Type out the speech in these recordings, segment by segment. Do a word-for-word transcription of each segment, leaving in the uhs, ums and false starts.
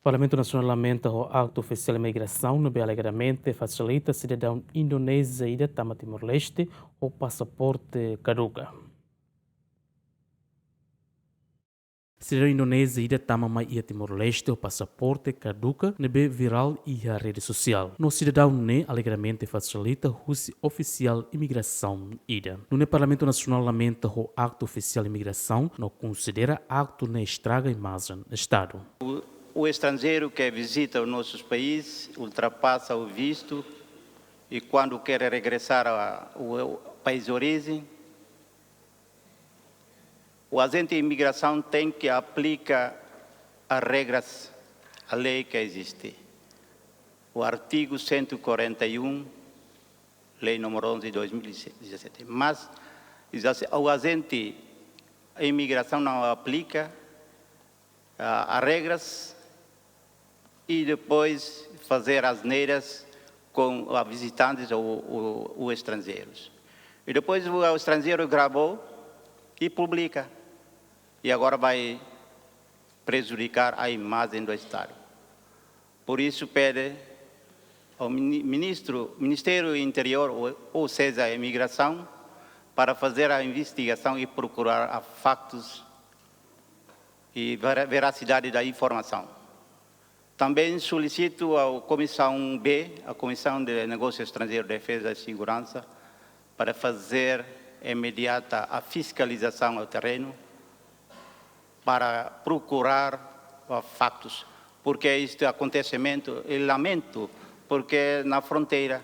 Parlamentu Nasionál lamenta ho aktu ofisiál imigrasaun ne'ebé alegadamente fasilita sidadaun Indonézia ida tama Timor-Leste ho pasaporte kaduka. Sidadaun Indonézia ida tama mai iha Timor-Leste ho pasaporte kaduka ne'ebé virál iha rede sosiál. No sidadaun ne'e alegadamente fasilita husi ofisiál imigrasaun ida. Nune'e Parlamentu Nasionál lamenta ho aktu ofisiál imigrasaun no konsidera aktu ne'e estraga imajen Estadu. O estrangeiro que visita os nossos países, ultrapassa o visto e, quando quer regressar ao país de origem, o agente de imigração tem que aplicar as regras, a lei que existe, o artigo cento e quarenta e um, Lei número onze de dois mil e dezassete. Mas o agente de imigração não aplica as regras e depois fazer asneiras com os visitantes ou, ou, ou estrangeiros. E depois o, o estrangeiro gravou e publica. E agora vai prejudicar a imagem do Estado. Por isso pede ao ministro, Ministério Interior, ou, ou seja, a imigração, para fazer a investigação e procurar a factos e veracidade da informação. Também solicito à Comissão B, a Comissão de Negócios Estrangeiros, Defesa e Segurança, para fazer imediata a fiscalização ao terreno, para procurar factos, porque este acontecimento é lamento, porque na fronteira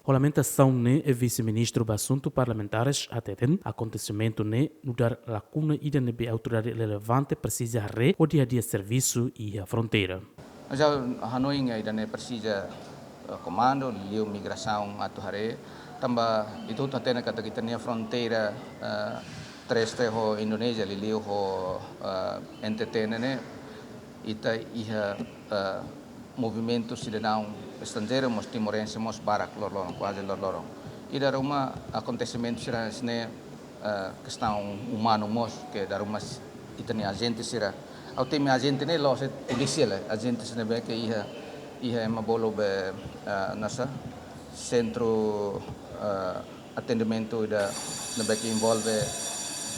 Ho lamentasaun ne'e, Vise-Ministru ba Asuntu Parlamentares hateten, akontesimentu ne'e nu'udar lakuna ida ne'ebé autoridade relevante presiza haree hodi hadi'a servisu iha fronteira. Mas ha'u hanoin ida-ne'e presiza, eh, komandu, liu migrasaun atu haree, tanba ita hotu hatene katak ita-nia fronteira, eh, terrestre ho Indonézia, liuliu ho, eh, N T T ne'e, ita iha, eh, movimentu sidadaun estranjeiru mós timorense mós barak loroloron, kuaze loroloron. I dala ruma akontesimentu sira-ne'e, eh, kestaun umanu mós, ke dala ruma ita-nia ajente sira. Ha'u temi ajente ne'e la'ós polísia lae, ajente sira ne'ebé ke iha, iha ema bolu be, eh, nasa, sentru, eh, atendimentu ida ne'ebé ke envolve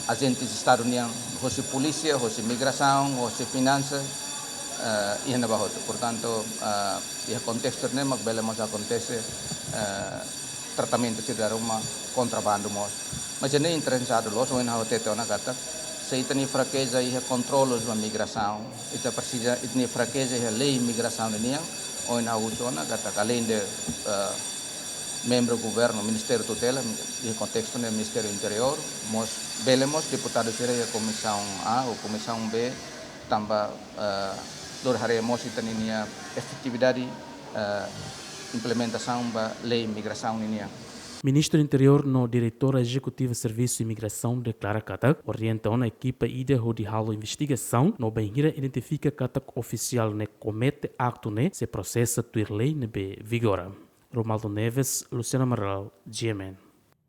ajente Estadu nian, hosi polísia, hosi migrasaun, hosi finansa, eh, iha ne'ebá hotu. Portantu, eh, iha kontestu ne'e mak bele mós akontese, eh, tratamentu sira dala ruma kontrabandu mós. Mas ne'e interesadu loos, ohin ha'u hatete ona katak, se ita-nia frakeza iha kontrolu ba migrasaun, ita presiza, ita-nia frakeza iha lei migrasaun nian, ohin ha'u husu ona katak, além de, eh, membru governu, ministériu tutela, iha kontestu ne'e Ministériu Interiór, mós bele mós deputadu sira iha Komisaun A ou Komisaun B, tanba, eh, hodi haree mós ita-nia efetividade, eh, implementasaun ba lei migrasaun nian. Ministru Interiór no Diretora Ezekutiva Servisu Imigrasaun deklara katak orienta ona ekipa ida hodi halo investigasaun no bainhira identifika katak ofisiál ne'e komete aktu ne'e sei prosesa tuir lei ne'ebé vigora. Romaldo Neves, Luciana Amaral, G M N.